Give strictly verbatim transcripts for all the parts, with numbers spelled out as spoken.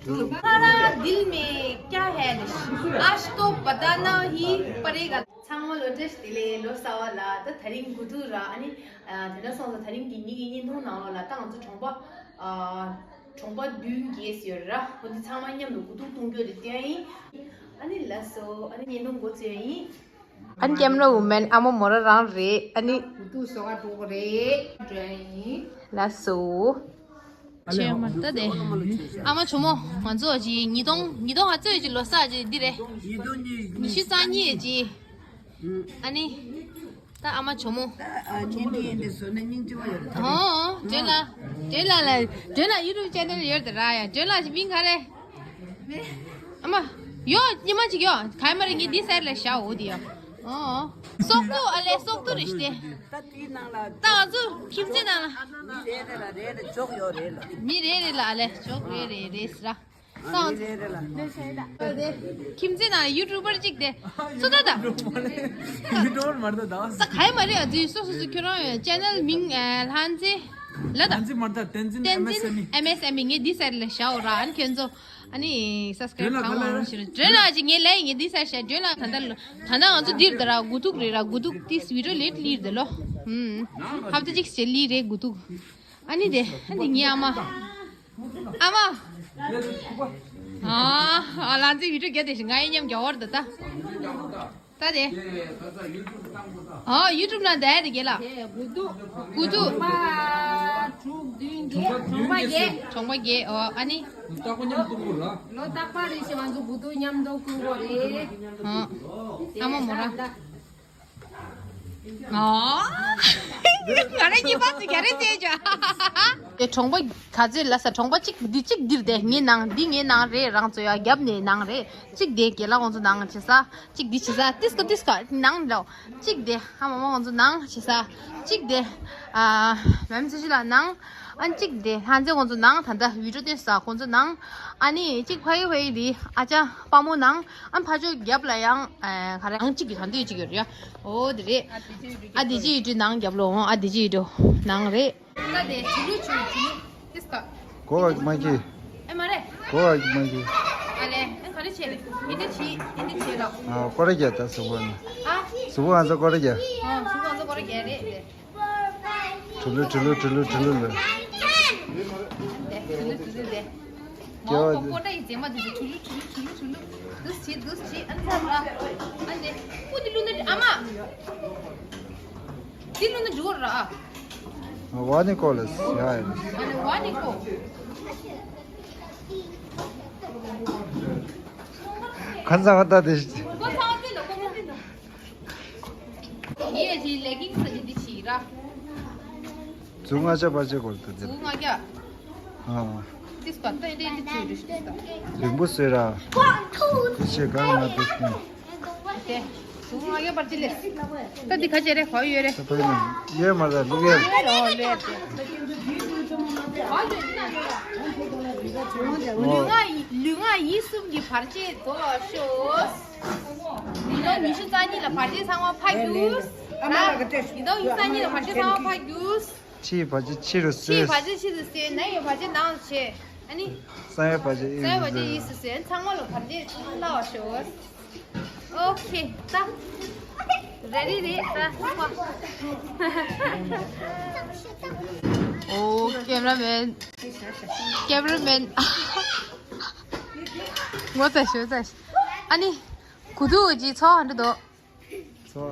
तुम्हारा दिल में क्या है नशा? आज तो बताना ही पड़ेगा. ཚང་མ་ལོ་བཀྲ་ཤིས་བདེ་ལེགས། ལོ་གསར་པ་ལ་ད་དེ་རིང་དགུ་ཐུག་ར། ཨ་ནི་ཨ་དེ་འདྲ་སོང་ཙང་དེ་རིང་གི་ཉིན་གྱི་བརྙན་ཐུང་ནང་ལོགས་ལ་ད་ང་ཚོ་གྲོང་པ་ཨ་གྲོང་པ་བདུན་བརྒྱད་ཡོད་ར། འོ་འདི་ཚང་མ་མཉམ་དུ་དགུ་ཐུག་གཏོང་རྒྱུ་དེ་སྟོན་ཡིན། ཨ་ནི་ལགས་སོ། ཨ་ནི་བརྙན་ཐུང་འགོ་བཙུགས་ཡིན། ཨ་ནི་camera woman ཨ་མ་མོ་ར་རང་རེད། ཨ་ནི་དུ་སོ་ག་འགྲོ་གི་རེད། འགྲོ་ཡིན། ལགས་སོ། ཆེ་མ་ད་དེ། ཨ་མ་ཇོ་མོ་ང་ཚོ་ཅི་ཉིས་སྟོང་ཉིས་སྟོང་ཧ་ཚོད་ཅི་ལོ་གསར་ཅི་འདི་རེད། ཉི་ཤུ་རྩ་གཉིས་ཅི། ཨ་ནི། ད་ཨ་མ་ཇོ་མོ། ཨ་ཉིན་འདི་ཡིན་འདི་བཟོས་ན་སྙིང་རྗེ་པོ་ཡོད་རེད། ཨོ་ཨོ་ཇོན་ལགས། ཇོན་ལགས་ལ་ཇོན་ལགས་YouTube channel ཡོད་དེ་ར་ཡ། ཇོན་ལགས་ཅི་མིང་ག་རེ། ཨ་མ། ཡོ། ཉི་མ་གཅིག་ཡོ། ག་ཡི་མ་རེད། ངས་འདི་ཟེར་ལ་བཞག་འོ་དེ་ཡོ། ཨོ་ཨོ། སོག་ཏུ་ཨ་ལེ་སོག་ཏུ་རེ་ཤི་ཏེ། ད་དེའི་ནང་ལ། ད་ང་ཚོ་ཁྱིམ་མཚེས་ནང་ལ། མི་རེ་རེ་ལ་རེ་རེ་འཇོག་ཡོད་རེད་ལ། མི་རེ་རེ་ལ་ཨ་ལེ་འཇོག་རེ་རེ་རེད་ཟེར་ར། ད་ང་ཚོ་མི་རེ་རེ་ལ། ད་དེ་ཁྱིམ་མཚེས་ནང་ལ་YouTuber་གཅིག་དེ། སུ་ད་ད། YouTuber མ་རེད་ད། ད་ག་ཡི་མ་རེད་ཨ་ཙི། སོ་སོ་སོ་ཁྱོད་རང་ཡོད་channel མིང་ལྷ་མཛེས། ལ་ད། ལྷ་མཛེས་མ་རེད་ད། བསྟན་འཛིན་བསྟན་འཛིན་MSME། MSME ངས་འདི་ཟེར་ལ་བཞག་འོ་ར། ཨ་ནི་ཁྱོད་ཚོ། ཨ་ནི་subscribe གང་མང་མང་ཞིག་རེད། ཇོན་ལགས་ཅིག་ངས་ལས་ངས་འདི་ཟེར་བཤད། ཇོན་ལགས་ད་ལྟ་ལོ་ད་ལྟ་ང་ཚོ་འདིར་ད་ར་དགུ་ཐུག་རེད་ར། དགུ་ཐུག་ཏིས་video late ལིར་དེ་ལོ། ཧུམ། ཧབ་ཏ་གཅིག་ཞེ་ལི་རེད་དགུ་ཐུག་ཨ་ནི་དེ་ཨ་ནི་ངའི་ཨ་མ། ཨ་མ། ཨ་ཨ་ལ་ཚིག་video རྒྱ་དེ་ཞིག་ང་ཡི་མཉམ་རྒྱ་བར་ད་ད། ད་དེ། ཨོ་YouTube ནང་བསྡད་རེད་རྒན་ལགས། དགུ་ཐུག་དགུ་ཐུག་གྲོང་པ་དྲུག་བདུན་བརྒྱད། གྲོང་པ་བརྒྱད། གྲོང་པ་བརྒྱད། ཨོ་ཨ་ནི། རྟག་པར་མཉམ་དུ་བསྐུར་ར། ལོ་རྟག་པར་རེ་བཞིན་ང་ཚོ་དགུ་ཐུག་མཉམ་དུ་བསྐུར་དགོས་རེད། ཨོ། ཨ་མ་མོ་ར། ཨོ། ང་རང་གཉིས་པ་ཚོ་ག་རེ་བྱས་ཅོ། དེ་གྲོང་པ་ག་ཚོད་ལ་ས། གྲོང་པ་གཅིག་འདི་གཅིག་འདིར་བསྡད། ངའི་ནང་འདི་ངའི་ནང་རེད། རང་ཚོ་ཡ་རྒྱབ་ནས་ནང་རེད། གཅིག་དེ་རྒན་ལགས་ཁོང་ཚོ་ནང་བྱེད་ས། གཅིག་འདི་བྱེད་ས། ཏིས་ཀ་ཏིས་ཀ་ནང་ལོ། གཅིག་དེ་ཨ་མ་མ་ཁོང་ཚོ་ནང་བྱེད་ས། གཅིག་དེ་ཨ་མེམ་ཚེ་ཤི་ལགས་ནང་། ཨ་གཅིག་དེ་ལྷ་མཛེས་ཁོང་ཚོ་ནང་། ད་ལྟ་བི་ཌིའོ་སྟོན་ས་ཁོང་ཚོ་ནང་། ཨ་ནི་གཅིག་ཕ་ཡི་ཕ་ཡི་དེ་ཨ་ཅག་དཔའ་མོ་ནང་། ཨ་ཕ་ཇོ་རྒྱབ་ལ་ཡང་ཨ་ག་རེ་ཨང་གཅིག་གི་གང་འདོད་གཅིག་ཡོད་རེད་ཡ། ཨོ་དེ་རེད། ཨ་དེ་ཅི་ཡོད་དུས་ནང་རྒྱབ་ལོ། ཨ་དེ་ཅི་ཡོད་དུས་ནང་རེད། ད་དེ་ཆུ་ལུ་ཆུ་ཆུ་ལུ་ཏིས་ཀ། གོ་བ་མ་གི། ཨེ་མ་རེད། གོ་བ་མ་གི། ཨ་ལེ། ཨེ་ག་རེ་བྱས་རེད། ཨེ་འདི་བྱས་ཨེ་འདི་བྱས་རོགས། ཨ་ཀོ་ར་རྒྱ་ད་གཟུགས་པོ་ནི། ཨ། གཟུགས་པོ་ང་ཚོ་ཀོ་ར་རྒྱ། ཨ་གཟུགས་པོ་ང་ཚོ་ཀོ་ར་རྒྱ་རེད་རེད། ཁྲུ་ལུ་ཁྲུ་ལུ་ཁྲུ་ལུ་ཁྲུ་ལུ་ལུ། དེ་ཁྲུ་ལུ་ཁྲུ་ལུ་དེ། མ་འོ་ཀོ་ཀོ་ཏ་ཡི་རྫས་མ་དེ་ཚོ་ཁྲུ་ལུ་ཁྲུ་ལུ་ཁྲུ་ལུ་ཁྲུ་ལུ། འདུས་བྱས་འདུས་བྱས་ཨ་ནི་ཚར་ར། ཨ་ནི་ཁུ་དེ་ལུ་ན་ཨ་མ། དེ་ལུ་ན་འགྲོ་ར། ཝ་ནི་ཀོ་ལེ་སི་ཡ་ཡ། ཨ་ནི་ཝ་ནི་ཀོ། ཁན་ཚང་ད་དེ། ཁོ་ཚང་དེ་ལ་ཁོ་ཚང་དེ་ལ། ངས་ཅི་ལེ་གིང་ས་ཅི་འདི་ཕྱིས་ར། ཟུར་ལྔ་ཆ་པར་ཆས་སྐོར་དུ་དེ། ཟུར་ལྔ་ཆ། ཨ། ཏིས་པ་ཏན་ཏན་འདི་ཚུལ་འདི་ཤིས་ད། རིང་པོ་བཟོས་ར། དེ་ཆེ་གང་ང་དུ་ཤིན། དེ། ཟུར་ལྔ་ཆ་པར་ཆས་ལས། ད་འདི་ཁ་ཆེ་རེ་ཧོ་ཡོད་རེ། ད་པ་ཡོད་མ་རེད་ལུག་ཡོད། ཡོད་རེ་ཧོ་ལས་དེ། ཧོ་ཡོད་ན་ཡོད་ར། ལུས་ངག་ཡིད་གསུམ་གྱི་བར་ཆད་དོ་ཤོས། ཉིས་སྟོང་ཉི་ཤུ་རྩ་གཉིས་ལ་བར་ཆད་ཚང་མ་ཕར་རྒྱུགས། ཉིས་སྟོང་ཉི་ཤུ་རྩ་གཉིས་ལ་བར་ཆད་ཚང་མ་ཕར་རྒྱུགས། ཕྱིའི་བར་ཆད་ཕྱི་རུ་ཕྱིའི་བསལ། བར་ཆད་ཕྱི་རུ་བསལ། ནང་གི་བར་ཆད་ནང་དུ་བྱེད། ཨ་ནི། གསང་བའི་བར་ཆད་གསང་བའི་བར་ཆད་གཡས་སུ་བསལ། ཚང་མ་ལ་བར་ཆད་ཚང་མ་སླ་བ་ཤོག། ཨོ་ཁེ། ད། རེ་རེ་རེ་ད། ཨོ་ཀེམ་ར་མེན། ཀེམ་ར་མེན། ངོ་ཚ་ཤོད་ཚ། ཨ་ནི། གུ་དུ་ཅི་ཚོ་ཧ་འདྲ་དོ། ཚོ།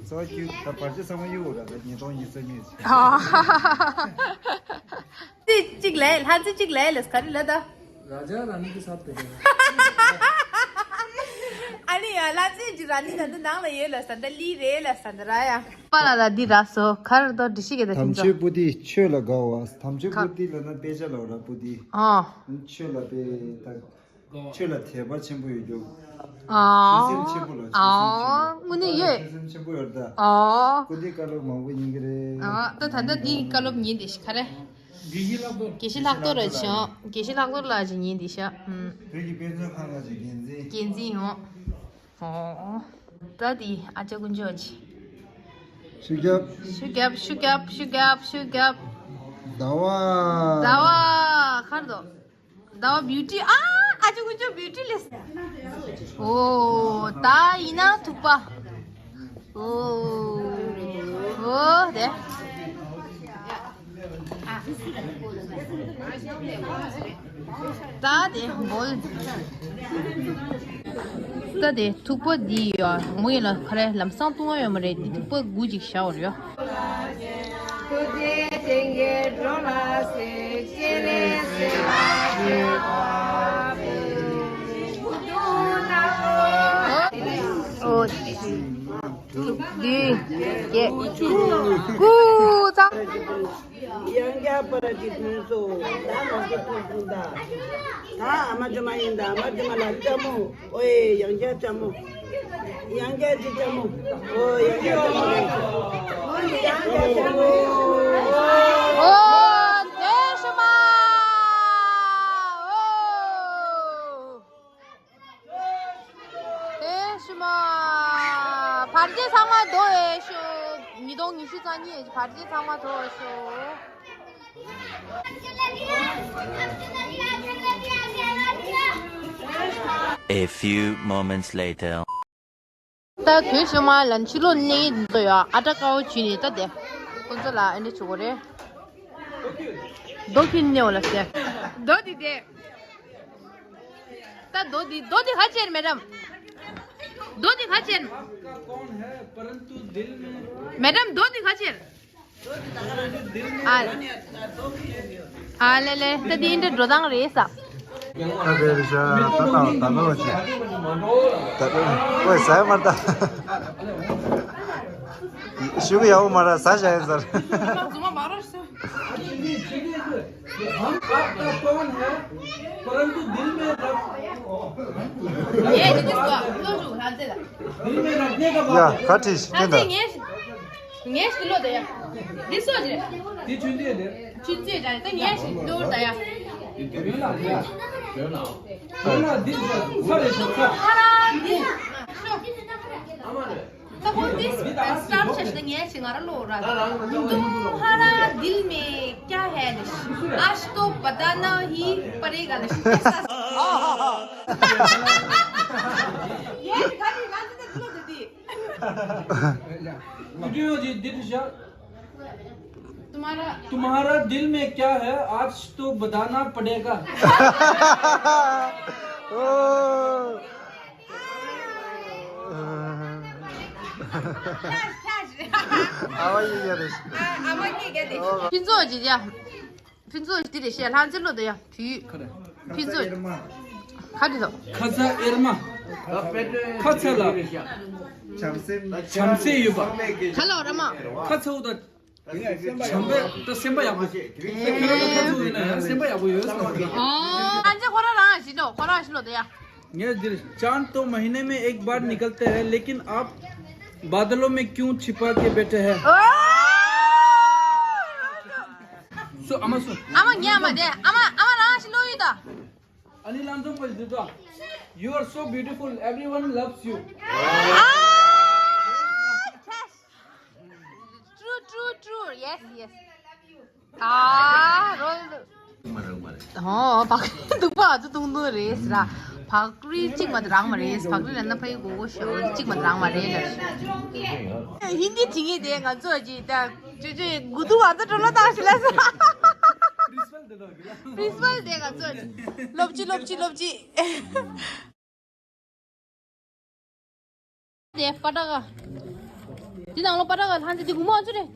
ཚོ་ཁྱོད་ད་བར་ཆད་ཚང་མ་གཡུག་ར་ད་ཉིས་སྟོང་ཉི་ཤུ་རྩ་གཉིས་ཆེ། ཨ། ཅི་གཅིག་ལས་ལྷ་རྫི་གཅིག་ལས་ལས་ག་རེ་ལ་ད། राजा रानी के साथ बैठे हैं। ཨ་ནི་ཡ་ལྷ་རྫི་ཅི་ར་ནི་ད་ནང་ལ་ཡོད་ལ་ས་ད་ལི་རེད་ལ་ས་ད་ར་ཡ། པ་ལ་ལ་འདི་ར་སོ་གར་དོ་འདི་ཤི་གེ་ད་དམ་ཆོས་པོ་ཏི་ཆོས་ལ་དགའ་བ། དམ་ཆོས་པོ་ཏི་ལ་ན་དཔེ་ཆ་ལ་ར་པོ་ཏི། ཨ། ཆོས་ལ་དཔེ་ད། ཆོས་ལ་དད་པ་ཆེན་པོ་ཡོད་རྒྱུ། ཨ། ཆོས་སེམས་ཆེན་པོ་ལ་ཨ། ཆོས་སེམས་ཆེན་པོ། དངོས་གནས་ཡོད། ཆོས་སེམས་ཆེན་པོ་ཡོད་ད། ཨ། ཀུ་ཏི་བཀའ་སློབ་མང་པོ་ཡིན་གི་རེད། ཨ། ད་ད་ལྟ་འདི་བཀའ་སློབ་ཉན་དེ་ཤི་ག་རེ། དགེ་བཤེས་ལྷག་རྡོར་ར་ཆོ། དགེ་བཤེས་ལྷག་རྡོར་ལ་ཅིག་ཉན་དེ་ཤ། ཨུམ། བོད་ཀྱི་དཔེ་མཛོད་ཁང་ལ་ཅིག་འགན་འཛིན། འགན་འཛིན་ཡོང་། ཨོ། ད་འདི་ཨ་ཅག་དཀོན་མཆོག་ཅིག་ཤུ་རྒྱབ། ཤུ་རྒྱབ་ཤུ་རྒྱབ་ཤུ་རྒྱབ་ཤུ་རྒྱབ། ཟླ་བ། ཟླ་བ་གར་དོ། ཟླ་བ་བིའུ་ཊི། ཨ། ཨ་ཅོ་ཀུ་ཅོ་བིའུ་ཊི་ལས། ཨོ། ད་ཡིན་ན་ཐུག་པ། ཨོ། ཨོ་དེ། ད་དེ་བོལ། ད་དེ་ཐུག་པ་འདི་ཡོད། མོ་ཡིན་ལ་ཁ་རེ་ལམ་སང་བཏུང་བ་ཡོད་མ་རེད། འདི་ཐུག་པ་དགུ་ཅིག་བཞག་པ་རེད། ཨོ། བདུན། བརྒྱད། དགུ། ཚང་། ཡང་བསྐྱར་པར་གྱི་དུས་སུ་ད་ང་ཚོ་ཐུག་སོང་ད། ད་ཨ་མ་ཇོ་མ་ཡིན་ད། ཨ་མ་ཇོ་མ་ལ་ལྕམ་མོ། ཨོའེ། ཡང་བསྐྱར་ལྕམ་མོ། ཡང་བསྐྱར་གྱི་ལྕམ་མོ། ཨོ། ཡང་བསྐྱར་ལྕམ་མོ། ཨོ། ཡང་བསྐྱར་ལྕམ་མོ། ཨོ། བདེ་ཞུ་མ། ཨོ། ཨེ་ཤུ་མ། བར་ཆད་ཚང་མ་དོ་ཨེ་ཤུ། ཉིས་སྟོང་ཉི་ཤུ་རྩ་གཉིས་བར་ཆད་ཚང་མ་དོ་ཨེ་ཤུ། A few moments later. ད་དུས་ཤུ་མ་ལ་ཕྱི་ལོགས་གནས་ཡིན་འདོད་ཡ། ཨ་ཏྲ་ཀའོ་བྱུས་ནས་ད་དེ་ཁོ་ཚོ་ལ་ཨེ་འདྲ་བྱུ་གོ་རེད། རྡོ་ཁྱེར་ནས་འོ་ལ་ཟེར། རྡོ་དེ་དེ། ད་རྡོ་འདི། རྡོ་འདི་ག་ཅེར་མེ་ཌམ། རྡོ་འདི་ག་ཅེར། མེ་ཌམ་རྡོ་འདི་ག་ཅེར། ཨ། ཨ་ལེ་ལེ། ད་འདི་འདྲ་འགྲོ་སྟངས་རེད་ས། ད་དེ་རེད་ཤག་ད་ད་ད་ལོ་ཅི། ད་ལོ། ཨོའི་ཟ་ཡ་མ་རེད་ད། ཤུ་གུ་ཡག་པོ་མ་རེད། ཟ་བྱ་ཡིན་ཟེར། རྫུན་མ་མ་རེད་ཤག हम आपका कौन है, परंतु दिल में रख, दिल में रखने का बात है। ཡ་ཁ་ཁྲིད་ཤིག་ཁྱོད་ད། ངས་ངས་ཤི་ལོ་དེ་ཡ། འདི་སོ་ཅི་རེད། འདི་ཆུན་ཚོད་རེད། ཆུན་ཚོད་རེད། ད་ངས་ཤི་ལོ་ད་ཡ། འདི་ཚ་རེད་ཤོག་ཚ། ཧ་ར་འདི་ཤོ། ད་ཁོ་འདི་སི་ཊར་བྱས་ཏེ་ངས་ཤི་ང་ར་ལོ་ར། तुम्हारा दिल में क्या है नश आशिक तो बताना ही पड़ेगा नश। ངས་ཤི་ག་ནི་ང་ཚོ་ད་ལོ་དེ་དེ། ཀུ་ཅོ་ཡོ་ཇི་འདི་འདྲ་ཤག तुम्हारा तुम्हारा दिल में क्या है, आज तो बताना पड़ेगा। ཨ་བ་ཡི་ཡ་རེད། ཨ་བ་ཡི་ཡ་རེད། ཕུན་ཚོགས་ཀྱི་ཡ། ཕུན་ཚོགས་འདི་རེད་ཤག་ལྷ་མཛེས་ལོ་དེ་ཡ། དུས། ཕུན་ཚོགས། ག་རེ་དོ། ཁ་ཚ་ཨེར་མ། ཁ་ཚ་ལ། བྱམས་སེམས། བྱམས་སེམས་ཡོད་པ། ཁ་ལོ་ར་མ། ཁ་ཚ་འུ་ད། བྱམས་པ་ད་སེམས་པ་ཡག་པོ། ཁྱེད་རང་ཁ་ཚ་འུ་ཡིན་ན་ཡང་སེམས་པ་ཡག་པོ་ཡོད་ཟེར་བ་རེད། ཨོ། ཨ་ཅེ་ཁོ་ར་རང་ཞིག་ལོ། ཁོ་རང་ཞིག་ལོ་དེ་ཡ། ངས་འདིར། चांद तो महीने में एक बार निकलते हैं, लेकिन आप बादलों में क्यों छिपा के बैठे हैं? སུ་ཨ་མ་སུ། ཨ་མ་ངའི་ཨ་མ་དེ། ཨ་མ་ཨ་མ་རང་ཞིག་ལོ་ཡོད་ད། ཨ་ནི་ལམ་འཛོམས་པ་ཞིག་འདུག་ད། You are so beautiful, everyone loves you. True, true, true. Yes, yes. ཨ་རོལ། ཧོ། བག་རིལ་འདུག་པ། ང་ཚོ་བཏུང་བཏུང་རེད་ཟེར། བག་རིལ་གཅིག་མ་གཏོགས་རག་མ་རེད། བག་རིལ་ལ་ན་ཕ་ཡི་གོ་གོ་ཤོག་གཅིག་མ་གཏོགས་རག་མ་རེད་ལ། ཧིན་དི་བྲིས་ངེས་དེ་ང་ཚོ་ཅི་ད་ཅོ་ཅོ་གུ་དུ་བ་ཚ་འགྲོ་ལ་བཏང་ཞིག་ལ་ཟེར། Principal དེ་ང་ཚོ་སློབ་སྤྱི་སློབ་སྤྱི་སློབ་སྤྱི། དེ་པ་ཏྲ་ག། འདི་ནང་ལོ་པ་ཏྲ་ག་ལྷན་ཚེ་འདི་གུ་མོ་ཨ་ཚུ་རེད།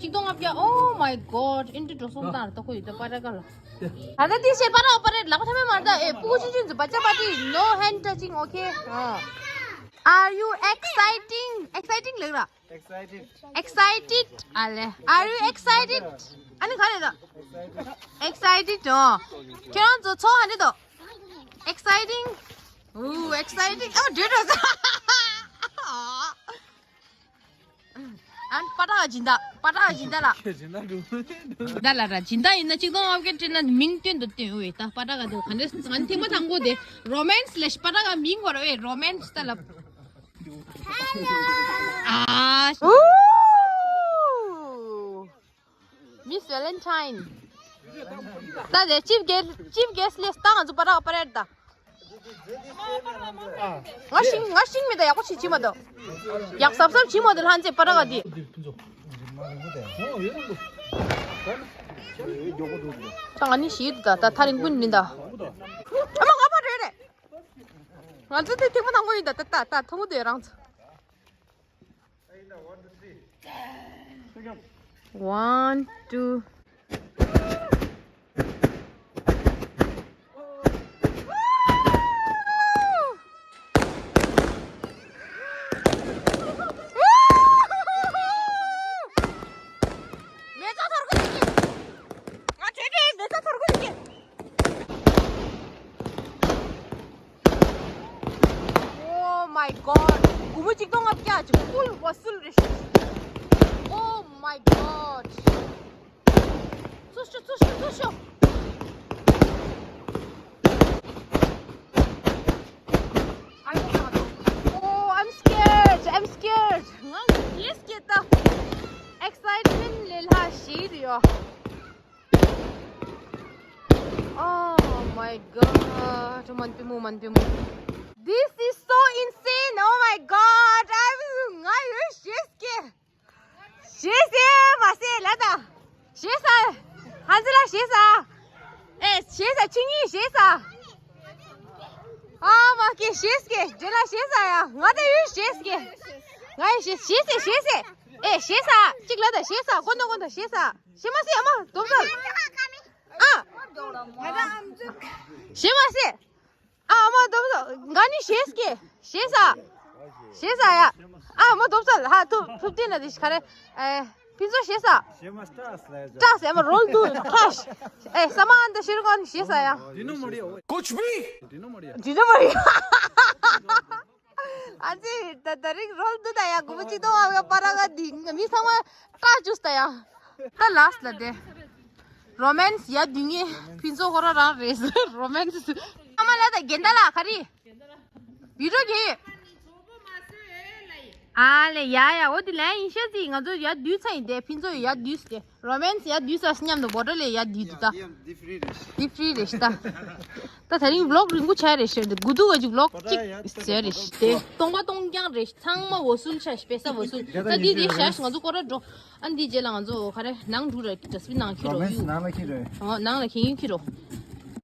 ཆིག་སྟོང་ལྔ་བརྒྱ། Oh my God. ཨིན་དྲི་འགྲོ་སོང་། ད་ད་ཁོ་ཡོད་ད་པ་ཏྲ་ག་ལ། ད་ད་དེ་ཤེས་པ་ཏྲ་ག་པ་རེད། ལག་པ་ཐ་མེ་མ་ད། ཨེ་པུ་ཅི་ཅི་ཛུ་བ་ཅ་པ་ཏི། No hand touching, okay? Are you exciting? Exciting ལགས་ར། Excited. Excited. ཨ་ལེ། Are you excited? ཨ་ནི་ག་རེ་ད། Excited. ཨོ། ཁྱེད་རང་ཚོ་ཚོགས་ཧ་འདི་དོ། Exciting. Ooh, exciting. ཨ་འདྲེ་འདྲ་ས། ཨན་པ་ཏྲ་སྦྱིན་བདག་པ་ཏྲ་སྦྱིན་བདག་ལགས། ཁྱེད་སྦྱིན་བདག་འགྲོ། ད་ལ་ར་སྦྱིན་བདག་ཡིན་ན་ཆིག་སྟོང་ལྔ་བརྒྱ་སྤྲད་ན་མིང་བཏོན་དུ་བཏོན་འོས་ད་པ་ཏྲ་ག་དེ་ག་འདྲ་ང་ཐེངས་མ་དང་པོ་དེ་romance ལས་པ་ཏྲ་ག་མིང་བར་འོས་romance ད་ལ། ཨ། Miss Valentine. ད་དེ་ཅིབ་གེ་ཅིབ་གེ་སི་ལེས་ད་ང་ཚོ་པ་ར་པ་རེད་ད། ང་ཤིང་ང་ཤིང་མི་ད་ཡག་པོ་ཞིག་བྱིན་མ་འདུག་ཡག་སབ་སབ་བྱིན་མ་འདུག་ལྷ་མཛེས་པ་ར་ག་དེ། ད་ང་ནི་ཞིག་ད་ད་ཐ་རིང་ཀུན་མི་ད། ཨ་མ་ང་པ་རེད་རེད། ང་ཚོ་དེ་ཐེངས་མ་དང་པོ་ཡིན་ད་ད་ད་ད་ཐུང་ངུ་དེ་རང་ཚོ། One, two. Oh my god. དགུ་མོ་གཅིག་སྟོང་ལྔ་བརྒྱ་ཅིག་full ཝ་སུལ་རེད་ཤག Oh my god. ཚུར་ཤོག་ཚུར་ཤོག་ཚུར་ཤོག Oh, I'm scared. I'm scared. ང་ལས་སྐྱེ་ད། Excitement ལས་ལྷག་ཞིག་ཡོད། Oh my god. མན་པི་མོ། མན་པི་མོ This is so insane. Oh my god. I was ང་ཡོད་ཞེས་ཀྱི། ཞེས་ཟེར་མ་ཟེར་ལ་ད། ཞེས་ཟ། ཧན་ཟི་ལ་ཞེས་ཟ། ཨེ་ཞེས་ཟ། ཆིང་ཡིན་ཞེས་ཟ། ཨ་མ་ཀེ་ཞེས་ཀེ་འདྲེ་ལ་ཞེས་ཟ་ཡ། ང་ད་ཡོད་ཞེས་ཀེ་ང་ཡི་ཞེས་ཞེས་ཟེར་ཞེས་ཟེར། ཨེ་ཞེས་ཟ། གཅིག་ལ་ད་ཞེས་ཟ། ཀོན་ད་ཀོན་ད་ཞེས་ཟ། ཞེས་མ་ཟེར། ཨ་མ་དོམ་ཟ། ཨ། ཞེས་མ་ཟེར། ཨ་མ་དོམ་ཟ། ང་ནི་ཞེས་ཀེ་ཞེས་ཟ། ཞེས་ཟ་ཡ། ཨ་མ་དོམ་ཟ། ཧ་ཐུབ་ཐུབ་དེ་ན་དེ་ཤི་ཁ་རེ། ཨེ་ཕིན་ཚོ་ཞེས་ཟ། ཞེས་མ་སྟ་སླ་ཡ་ཟ། སྟ་ཟེར་མ་རོལ་དུ་ཁ་ཤ། ཨེ་ས་མ་ཨན་ད་ཤི་རུ་གོན་ཞེས་ཟ་ཡ། འདི་ནོ་མ་རེད། ཀོཆ་བི། འདི་ནོ་མ་རེད། འདི་ནོ་མ་རེད། ཨ་ཙི་ད་ད་རིང་རོལ་དུ་ད་ཡ་དགུ་པོ་ཅི་ཏོ་ཨ་བ་པ་ར་ག་འདི་མི་ཚང་མ་ཀ་ཅུས་ད་ཡ། ད་ལཱསི་ལ་དེ། རོ་མན་སི་ཡ་དུས་ངེས་ཕུན་ཚོགས་ཁོ་ར་རང་རེད། རོ་མན་སི། ཨ་མ་ལ་ད་རྒན་ད་ལ་ག་རེ། བི་རོ་གི། ཨ་ལེ་ཡ་ཡ་འོ་དེ་ལན་ཡིན་ཤ་ཙི་ང་ཚོ་ཡ་དུས་ཚ་ཡིན་དེ་ཕུན་ཚོགས་ཡ་དུས་དེ་རོ་མན་སི་ཡ་དུས་ས་སྙམ་དུ་བོ་ཏོ་ལེ་ཡ་དུས་དུ་ད། དེ་ཕི་རི་རེད་ཤི་ད། ད་ད་རིང་བི་ལོག་རིང་པོ་ཆ་རེད་ཤི་དེ་དགུ་དུ་ག་ཅིག་བི་ལོག་ཅིག་ཟེར་རེད་ཤི་དེ་སྟོང་པ་སྟོང་རྐྱང་རེད་ཤི་ཚང་མ་འོ་སུལ་ཆ་ཤི་པེ་ས་འོ་སུལ་ད་དེ་དེ་ཤ་ཤི་ང་ཚོ་སྐོར་ར་འགྲོ། ཨ་འདི་རྗེས་ལ་ང་ཚོ་ག་རེ་ནང་འགྲོ་རེད་ཌ་སི་བིན་ནང་ཁྱེར་རོ་ཡུ། ནང་ལ་ཁྱེར་རོ། ཨོ་ནང་ལ་ཁྱེར་ཡུ་ཁྱེར་རོ།